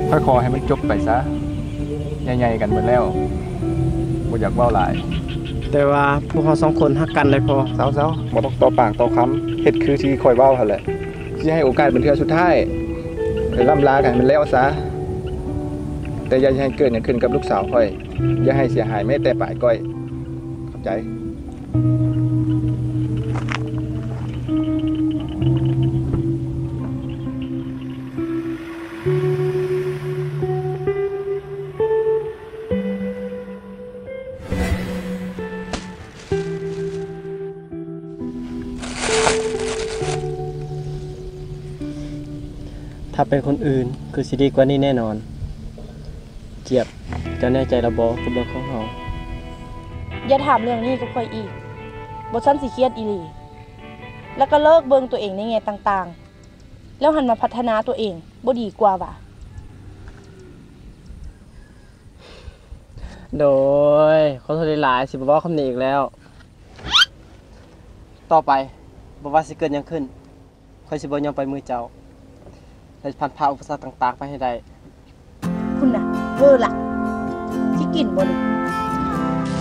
ຂ້ອຍຂໍໃຫ້ມັນຈົບໄປຊະ, ໃຫຍ່ໆກັນເບິດແລ້ວ, ບໍ່ຢາກເວົ້າຫຼາຍ. ແຕ່ວ່າພວກເຮົາສອງຄົນຮັກກັນໄດ໋ພໍ່. ເຊົາໆ, ບໍ່ຕ້ອງຕໍ່ປາກຕໍ່ຄຳ, ເຮັດຄືທີ່ຂ້ອຍເວົ້າຫັ້ນແຫຼະ. ຊິໃຫ້ໂອກາດເປັນເທື່ອສຸດທ້າຍ, ໄປລ່ຳລາກັນໃຫ້ມັນແລ້ວຊະ, ແຕ່ຢ່າໃຫ້ເກີດຫຍັງຂຶ້ນກັບລູກສາວຂ້ອຍ, ຢ່າໃຫ້ເສຍຫາຍແມ້ແຕ່ປາຍກ້ອຍ. ຂອບໃຈ. ຖ້າເປັນຄົນອື່ນ ຄືຊິດີກວ່ານີ້ແນ່ນອນ. ຈຽບ, ເຈົ້າແນ່ໃຈແລ້ວບໍ່ກັບເລື່ອງຂອງເຮົາ? ຢ່າຖາມເລື່ອງນີ້ກັບຂ້ອຍອີກ, ບໍ່ຊັ້ນຊິຄຽດອີ່ຫຼີ. ແລ້ວກໍເລີກເບິ່ງຕົວເອງໃນແງ່ຕ່າງໆ, ແລ້ວຫັນມາພັດທະນາຕົວເອງ, ບໍ່ດີກວ່າຫວາ? ໂດຍ, ຂໍໂທດຫຼາຍໆ, ຊິບໍ່ເວົ້າຄຳນີ້ອີກແລ້ວ. ຕໍ່ໄປ, ບໍ່ວ່າຊິເກີດຫຍັງຂຶ້ນ, ຂ້ອຍຊິບໍ່ຍອມປ່ອຍມືເຈົ້າ ແລະ ຜ່ານຜ່າອຸປະສັກຕ່າງໆໄປໃຫ້ໄດ້. ພຸ້ນນະ, ເວີລະ, ຊິກິນບໍ່ນີ້?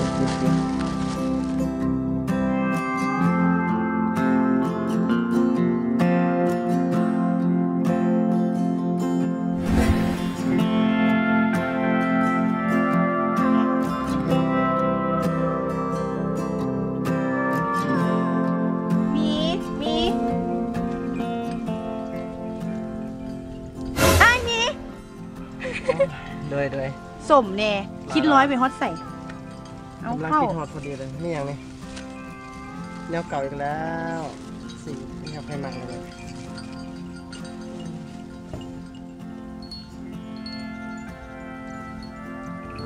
ມີ ມີ ອ້າຍມີ. ໂດຍ ໂດຍ. ສົມແດ່, ຄິດລອຍໄປຮອດໃສ? ເອົາ ກຳລັງ ເຂົ້າ ຄິດຮອດພໍດີເລີຍ. ມີຫຍັງນີ້? ແນວເກົ່າອີກແລ້ວ, ສີແນວໃຜມັກເລີຍ.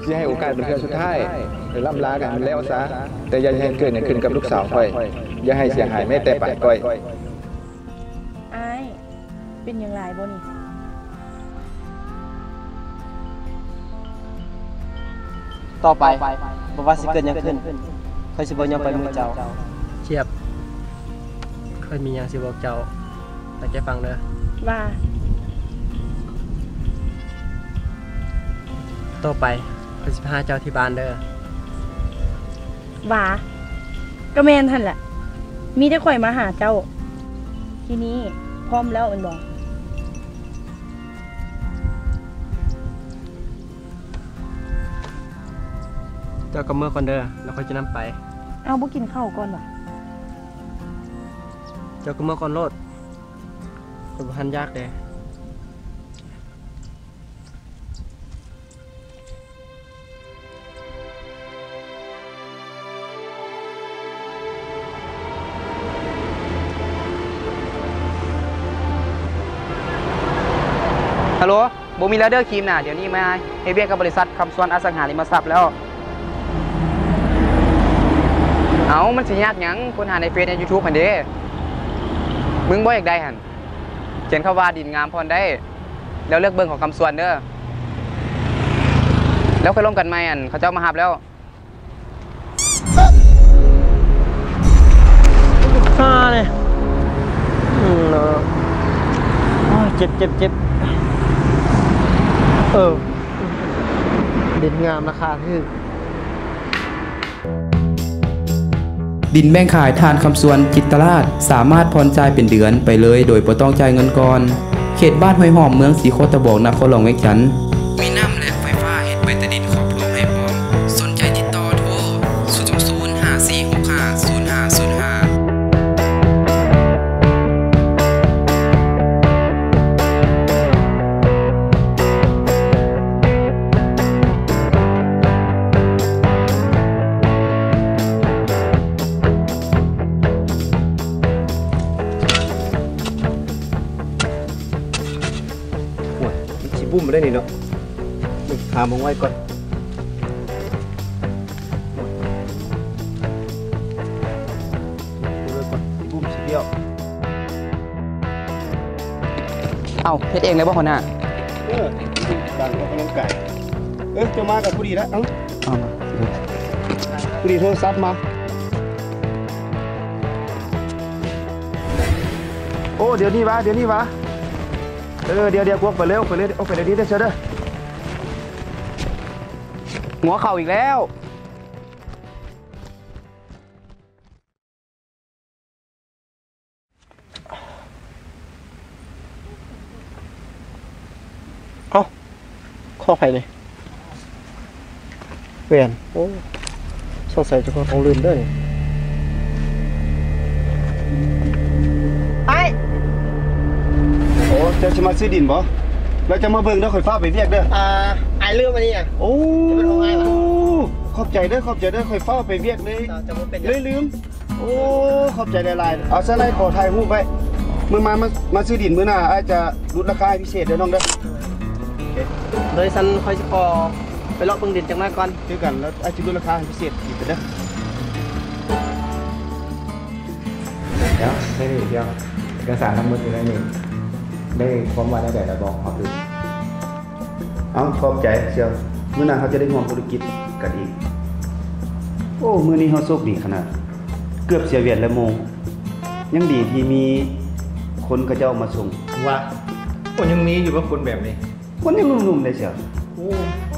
ຊິໃຫ້ໂອກາດເປັນເທື່ອສຸດທ້າຍ, ໄປລ່ຳລາກັນໃຫ້ມັນແລ້ວຊະ, ແຕ່ຢ່າໃຫ້ເກີດຫຍັງຂຶ້ນກັບລູກສາວຂ້ອຍ, ຢ່າໃຫ້ເສຍຫາຍແມ້ແຕ່ປາຍກ້ອຍ. ອ້າຍ ເປັນຫຍັງຫຼາຍບໍ່ນີ້? ຕໍ່ໄປ, ບໍ່ວ່າຊິເກີດຫຍັງຂຶ້ນ, ຂ້ອຍຊິບໍ່ຍອມປ່ອຍມືເຈົ້າ. ຈຽບ, ຂ້ອຍມີຫຍັງຊິບອກເຈົ້າ, ຕັ້ງໃຈຟັງເດີ. ວ່າ? ຕໍ່ໄປ, ຂ້ອຍຊິໄປຫາເຈົ້າທີ່ບ້ານເດີ. ຫວາ? ກໍແມ່ນຫັ້ນແຫຼະ, ມີແຕ່ຂ້ອຍມາຫາເຈົ້າ. ທີນີ້ພ້ອມແລ້ວແມ່ນບໍ່? ເຈົ້າກໍເມືອກ່ອນເດີ, ແລ້ວຂ້ອຍຈະນຳໄປ. ເອົາ, ບໍ່ກິນເຂົ້າກ່ອນຫວາ? ເຈົ້າກໍເມືອກ່ອນໂລດ, ຂ້ອຍບໍ່ທັນຢາກເດ້. ຮັລໂຫຼ, ບໍ່ມີແລ້ວເດີຄຣີມນະ, ດຽວນີ້ມາເຮັດວຽກກັບບໍລິສັດຄຳສວນອະສັງຫາລິມະຊັບແລ້ວ. ເອົ້າ, ມັນຊິຍາກຫຍັງ, ຄົ້ນຫາໃນເຟສ ໃນຢູທູບຫັ້ນເດ້. ມຶງບໍ່ຢາກໄດ້ຫັ້ນ, ຂຽນຄຳວ່າດິນງາມພອນໄດ້. ແລ້ວເລືອກເບິ່ງຂອງຄຳສວນເດີ, ແລ້ວຄ່ອຍລົມກັນໃໝ່ ອັນ ເຂົາເຈົ້າມາຮັບແລ້ວ. ຫານີ້ ອືມ ໂອ້ຍ ເຈັບ ເຈັບ ເຈັບ ເອີ ດິນງາມ ລາຄາຖືກ. ດິນແບ່ງຂາຍທ່ານຄຳສວນ ຈິດຕະລາດ ສາມາດຜ່ອນຈ່າຍເປັນເດືອນໄປເລີຍໂດຍບໍ່ຕ້ອງຈ່າຍເງິນກ່ອນ. ເຂດບ້ານຫ້ວຍຫອມ ເມືອງສີໂຄດຕະບອງ ນະຄອນຫຼວງວຽງຈັນ. ມີນ້ຳ ແລະ ໄຟຟ້າເຮັດໃບຕາດິນຂອບຫຼວງໃຫ້ພ້ອມ. ສົນໃຈຕິດຕໍ່ໂທ ສູນສອງສູນ ຫ້າສີ່ຫົກຫ້າ ສູນຫ້າສູນຫ້າ. ໂອ້ຍ ມັນຊິບຸ້ມໄດ້ນີ້ເນາະ, ຫາໝ່ອງໄວ້ກ່ອນ. ເບິ່ງກ່ອນ ຊິບຸ້ມຊິລ້ຽວ. ເອົ້າ ເຮັດເອງເລີຍບໍ່ຫົວໜ້າ? ເອີ ການອອກກຳລັງກາຍ. ເອີ ເຈົ້າມາກໍພໍດີລະ. ເອົ້າ ເອົາມາ ພໍດີໂທລະສັບມາ. ໂອ້ ດຽວນີ້ຫວາ ດຽວນີ້ຫວາ. ເອີ ດຽວ ດຽວ ກວກໄປເລີຍ ອອກໄປເລີຍ ອອກໄປດຽວນີ້ເດີ ເຊີເດີ. ງົວເຂົ້າອີກແລ້ວ. ເອົ້າ ຂອງໃຜນີ້? ແຫວນ. ໂອ້ ສົງໄສເຈົ້າຂອງຕ້ອງລືມເດີນີ້. ອ້າຍ ໂອ້ ເຈົ້າຊິມາຊື້ດິນບໍ່? ແລ້ວເຈົ້າມາເບິ່ງເດີ ຂ້ອຍຟ້າວໄປວຽກເດີ. ອ່າ ອ້າຍລືມອັນນີ້ຫຍັງ? ໂອ້ ເປັນຂອງອ້າຍຫວາ? ຂອບໃຈເດີ ຂອບໃຈເດີ ຂ້ອຍຟ້າວໄປວຽກເລີຍ ເຈົ້າ ເຈົ້າບໍ່ເປັນຫຍັງ ເລີຍລືມ. ໂອ້ ຂອບໃຈຫຼາຍໆ. ເອົາຊັ້ນອ້າຍຂໍຖ່າຍຮູບໄວ້. ມື້ມາ ມາ ມາຊື້ດິນມື້ໜ້າ ອ້າຍຈະຫຼຸດລາຄາໃຫ້ພິເສດເດີນ້ອງເດີ. ໂດຍຊັ້ນຂ້ອຍຊິຂໍໄປເລາະເບິ່ງດິນຈັກໜ້ອຍກ່ອນ. ຄືກັນ ແລ້ວອ້າຍຊິຫຼຸດລາຄາໃຫ້ພິເສດອີກເດີ. ດຽວ ໄດ້ດຽວ ເອກະສານທັງໝົດຢູ່ໃນນີ້ ໄດ້ຄວາມວ່າແນວໃດແລ້ວບອກເຮົາຕື່ມ. ເອົ້າ ຂອບໃຈສ່ຽວ ມື້ໜ້າເຮົາຈະໄດ້ຮ່ວມທຸລະກິດກັນອີກ. ໂອ້ ມື້ນີ້ເຮົາໂຊກດີຂະໜາດ ເກືອບເສຍແຫວນແລະໂມງ. ຍັງດີທີ່ມີຄົນເຂົາເຈົ້າມາສົ່ງ. ວ່າ ໂອ້ ຍັງມີຢູ່ບໍ່ຄົນແບບນີ້? ຄົນຍັງໜຸ່ມໆ ເດ້ສ່ຽວ. ໂອ້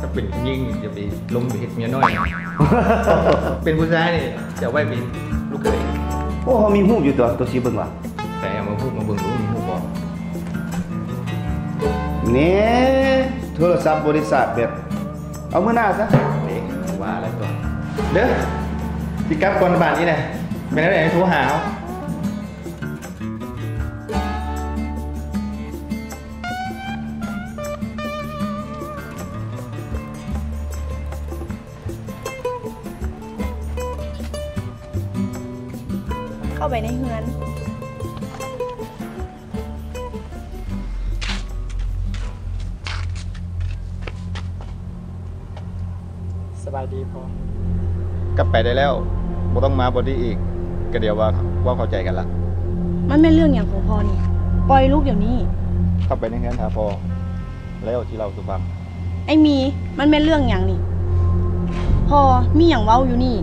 ຖ້າເປັນຜູ້ຍິງນີ້ຈະໄປລົມໄປເຮັດເມຍນ້ອຍ. ເປັນຜູ້ຊາຍນີ້ຈະເອົາໄວ້ເປັນລູກເຂີຍ. ໂອ້ ເຮົາມີຮູບຢູ່ຕົວະ ໂຕຊິເບິ່ງວ່າ. ໃສ ເອົາມາຮູບມາເບິ່ງດູ ມີຮູບບໍ່? ແນ່ ໂທລະສັບບໍລິສັດແບບ ເອົາມື້ໜ້າຊະ. ເດ້ ວ່າແລ້ວຕົວະ. ເດີ ຊິກັບກ່ອນບາດນີ້ແຫຼະ. ແມ່ນແນວໃດ ໂທຫາເຮົາ. ເຂົ້າໄປໃນເຮືອນ. ສະບາຍດີພໍ່. ກັບໄປໄດ້ແລ້ວ ບໍ່ຕ້ອງມາບ່ອນນີ້ອີກ. ກະດຽວວ່າເວົ້າເຂົ້າໃຈກັນລະ. ມັນແມ່ນເລື່ອງຫຍັງຂອງພໍ່ນີ້? ປ່ອຍລູກດຽວນີ້. ເຂົ້າໄປໃນເຮືອນຫາພໍ່ ແລ້ວຊິເລົ່າສູ່ຟັງ. ໄອ້ມີ, ມັນແມ່ນເລື່ອງຫຍັງນີ້? ພໍ່, ມີຫຍັງເວົ້າຢູ່ນີ້?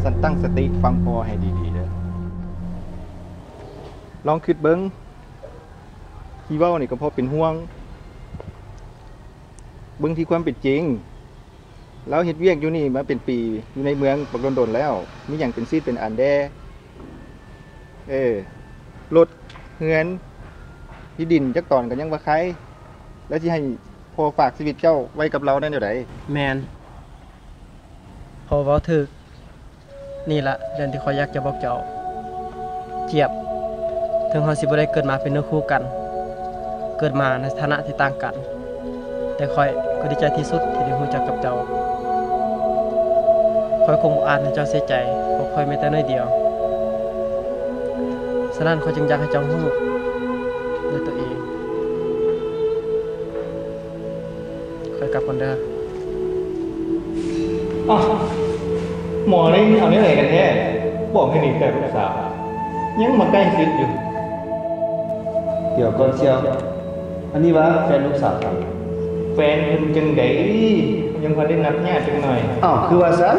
ສັນຕັ້ງສະຕິຟັງພໍ່ໃຫ້ດີໆເດີ. ລອງຄິດເບິ່ງ, ທີ່ເວົ້ານີ້ກໍເພາະເປັນຫ່ວງ. ເບິ່ງທີ່ຄວາມເປັນຈິງ, ລາວເຮັດວຽກຢູ່ນີ້ມາເປັນປີ, ຢູ່ໃນເມືອງບັກດົນໆແລ້ວ, ມີຫຍັງເປັນຊີດເປັນອັນແດ່? ເອີ, ລົດ, ເຮືອນ, ທີ່ດິນຈັກຕອນກໍຍັງບໍ່ໄຄ, ແລ້ວຊິໃຫ້ພໍ່ຝາກຊີວິດເຈົ້າໄວ້ກັບລາວໄດ້ແນວໃດ? ແມ່ນ, ພໍ່ເວົ້າຖືກ. ນີ້ລະເລື່ອງທີ່ຂ້ອຍຢາກຈະບອກເຈົ້າ. ຈຽບ, ເຖິງເຮົາຊິບໍ່ໄດ້ເກີດມາເປັນເນື້ອຄູ່ກັນ, ເກີດມາໃນຖານະທີ່ຕ່າງກັນ, ແຕ່ຂ້ອຍກໍດີໃຈທີ່ສຸດທີ່ໄດ້ຮູ້ຈັກກັບເຈົ້າ. ຂ້ອຍຄົງບໍ່ອາດໃຫ້ເຈົ້າເສຍໃຈ, ເພາະຂ້ອຍມີແຕ່ໜ້ອຍດຽວ. ສະນັ້ນ ຂ້ອຍຈຶ່ງຢາກໃຫ້ເຈົ້າຮູ້ດ້ວຍຕົວເອງ. ຂ້ອຍກັບກ່ອນເດີ. ອ້າວ ໝໍນີ້ເອົາແນວໃດກັນແທ້? ບອກໃຫ້ໜີແຕ່ລູກສາວ ຍັງມາໃກ້ຊິດຢູ່. ດຽວກ່ອນສ່ຽວ, ອັນນີ້ວ່າແຟນລູກສາວເຈົ້າ? ແຟນເພິ່ນຈັ່ງໃດ? ຍັງບໍ່ທັນໄດ້ນັບຍາດຈັກໜ້ອຍ. ອ້າວ ຄືວ່າຊັ້ນ?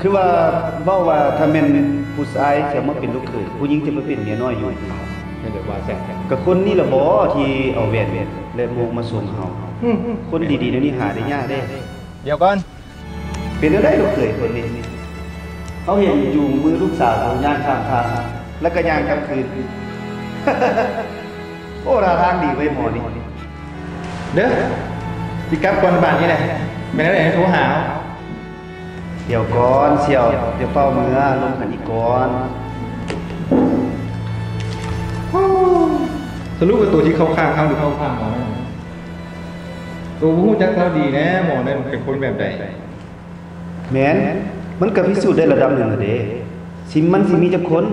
ຄືວ່າເວົ້າວ່າຖ້າແມ່ນຜູ້ຊາຍຊິເອົາມາເປັນລູກເຂີຍ, ຜູ້ຍິງຈະມາເປັນເມຍນ້ອຍຢູ່. ແມ່ນແບບວ່າຊັ້ນ? ກະຄົນນີ້ລະບໍທີ່ເອົາແຫວນ ແລະໂມງມາສົ່ງເຮົາ. ອືມ ຄົນດີໆແນວນີ້ຫາໄດ້ຍາກເດ້. ດຽວກ່ອນ, ເປັນແນວໃດລູກເຂີຍຄົນນີ້? ເຮົາເຫັນຈູງມືລູກສາວເຮົາຍ່າງຂ້າມທາງ ແລ້ວກໍຍ່າງກັບຄືນ. ໂອ້ ທ່າທາງດີເວີຍໝໍນີ້. ເດີ, ຊິກັບກ່ອນບາດນີ້ແຫຼະ. ແມ່ນແນວໃດໂທຫາເຮົາ. ດຽວກ່ອນສ່ຽວ, ຢ່າຟ້າວເມືອ, ລົມກັນອີກກ່ອນ. ສະຫຼຸບວ່າໂຕຊິເຂົ້າຂ້າງເຮົາ ຫຼືເຂົ້າຂ້າງໝໍນັ້ນ? ໂຕບໍ່ຮູ້ຈັກລາວດີແນະ, ໝໍນັ້ນເປັນຄົນແບບໃດ? ແມ່ນ, ມັນກໍພິສູດໄດ້ລະດັບໜຶ່ງແລ້ວເດ້. ຊິ ມັນຊິມີຈັກຄົນ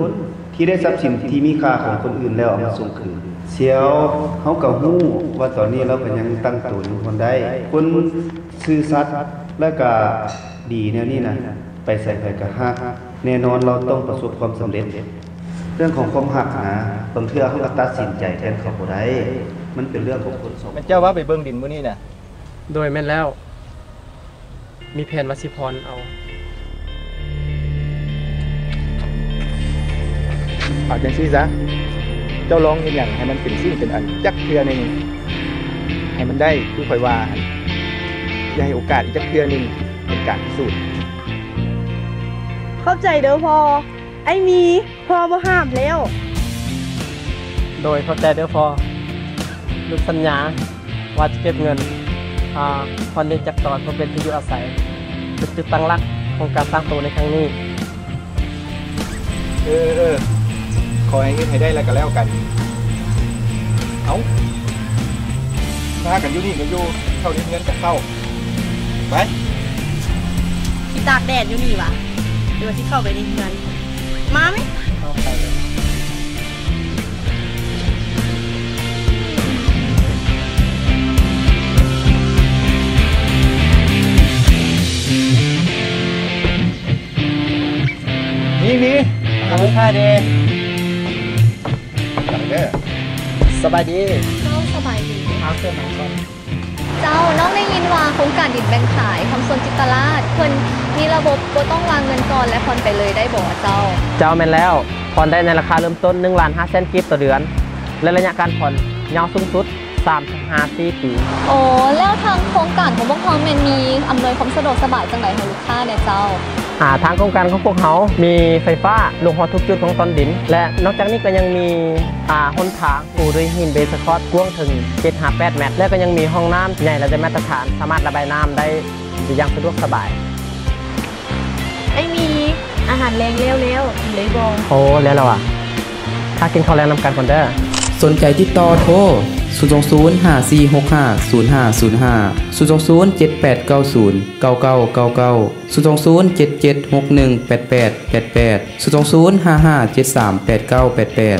ທີ່ໄດ້ຊັບສິນທີ່ມີຄ່າຂອງຄົນອື່ນແລ້ວເອົາມາສົ່ງຄືນ? ສ່ຽວ, ເຮົາກໍຮູ້ວ່າຕອນນີ້ລາວກໍຍັງຕັ້ງໂຕຢູ່ບ່ອນໃດ. ຄົນຊື່ສັດ ແລະກະດີແນວນີ້ນະ, ໄປໃສໃຜກະຮັກ. ແນ່ນອນລາວຕ້ອງປະສົບຄວາມສຳເລັດ. ເລື່ອງຂອງຄວາມຮັກນະ, ບາງເທື່ອເຮົາກະຕັດສິນໃຈແທນເຂົາບໍ່ໄດ້. ມັນເປັນເລື່ອງຂອງຄົນສອງຄົນ. ແມ່ນເຈົ້າວ່າໄປເບິ່ງດິນມື້ນີ້ນະ? ໂດຍ, ແມ່ນແລ້ວ. ມີແຜນວ່າຊິຜ່ອນເອົາ. ເອົາຈັ່ງຊີ້ຊະ, ເຈົ້າລອງເຮັດຫຍັງໃຫ້ມັນເປັນສິ່ງເປັນອັນຈັກເທື່ອໜຶ່ງໃຫ້ມັນໄດ້ ຄືຂ້ອຍວ່າຫັ້ນ. ຢ່າໃຫ້ໂອກາດອີກຈັກເທື່ອໜຶ່ງ ເປັນການພິສູດ. ຂອບໃຈເດີພໍ່. ອ້າຍມີ, ພໍ່ບໍ່ຫ້າມແລ້ວ. ໂດຍ, ຂອບໃຈເດີພໍ່. ລູກສັນຍາວ່າຈະເກັບເງິນ ອາ ຜ່ອນໜີ້ຈາກຕອນເພື່ອເປັນທີ່ຢູ່ອາໄສ, ເປັນຈຸດຕັ້ງຫຼັກຂອງການສ້າງໂຕໃນຄັ້ງນີ້. ເອີ ເອີ ຂໍໃຫ້ເຮັດໃຫ້ໄດ້ແລ້ວກໍແລ້ວກັນ. ເອົ້າ ຖ້າກັນຢູ່ນີ້ກໍຢູ່, ເຂົ້າໃນເຮືອນກໍເຂົ້າ. ໄປ ຊິຕາກແດດຢູ່ນີ້ຫວາ ຫຼືວ່າຊິເຂົ້າໄປໃນເຮືອນ? ມາແມະ. ມີ ມີ ເອົາໄປຂາຍເດ້. ເດີ ສະບາຍດີ. ເຈົ້າ ສະບາຍດີ. ເອົາເຊີນນັ່ງກ່ອນ. ເຈົ້າ, ນ້ອງໄດ້ຍິນວ່າໂຄງການດິນແບ່ງຂາຍທຳສວນຈິດຕະລາດ ເພິ່ນມີລະບົບບໍ່ຕ້ອງວາງເງິນກ່ອນ ແລະ ຜ່ອນໄປເລີຍໄດ້ບໍ່ເຈົ້າ? ເຈົ້າ, ແມ່ນແລ້ວ. ຜ່ອນໄດ້ໃນລາຄາເລີ່ມຕົ້ນໜຶ່ງລ້ານຫ້າແສນກີບຕໍ່ເດືອນ ແລະ ໄລຍະການຜ່ອນຍາວສູງສຸດສາມສິບຫ້າ ສີ່ປີ. ໂອ້ ແລ້ວທາງໂຄງການຂອງພວກເຮົາແມ່ນມີອຳນວຍຄວາມສະດວກສະບາຍຈັ່ງໃດໃຫ້ລູກຄ້າແດ່ເຈົ້າ? ອາ ທາງໂຄງການຂອງພວກເຮົາມີໄຟຟ້າລົງຮອດທຸກຈຸດຂອງຕອນດິນ ແລະ ນອກຈາກນີ້ກໍຍັງມີ ອາ ຫົນທາງປູດ້ວຍຫີນເບສຄອດກວ້າງເຖິງເຈັດຫາແປດແມັດ ແລະ ກໍຍັງມີຫ້ອງນ້ຳໃຫຍ່ ແລະ ໄດ້ມາດຕະຖານ ສາມາດລະບາຍນ້ຳໄດ້ ໄດ້ຢ່າງສະດວກສະບາຍ. ອ້າຍມີ, ອາຫານແລງແລ້ວແລ້ວ ກິນເລີຍບໍ່? ໂອ້ ແລ້ວແລ້ວຫວາ. ຖ້າກິນເຂົ້າແລງນຳກັນກ່ອນເດີ. ສົນໃຈຕິດຕໍ່ໂທ ສູນສອງສູນ ຫ້າສີ່ຫົກຫ້າ ສູນຫ້າສູນຫ້າ, ສູນສອງສູນ ເຈັດແປດເກົ້າສູນ ເກົ້າເກົ້າເກົ້າເກົ້າ, ສູນສອງສູນ ເຈັດເຈັດຫົກໜຶ່ງ ແປດແປດແປດແປດ, ສູນສອງສູນ ຫ້າຫ້າເຈັດສາມ ແປດເກົ້າແປດແປດ.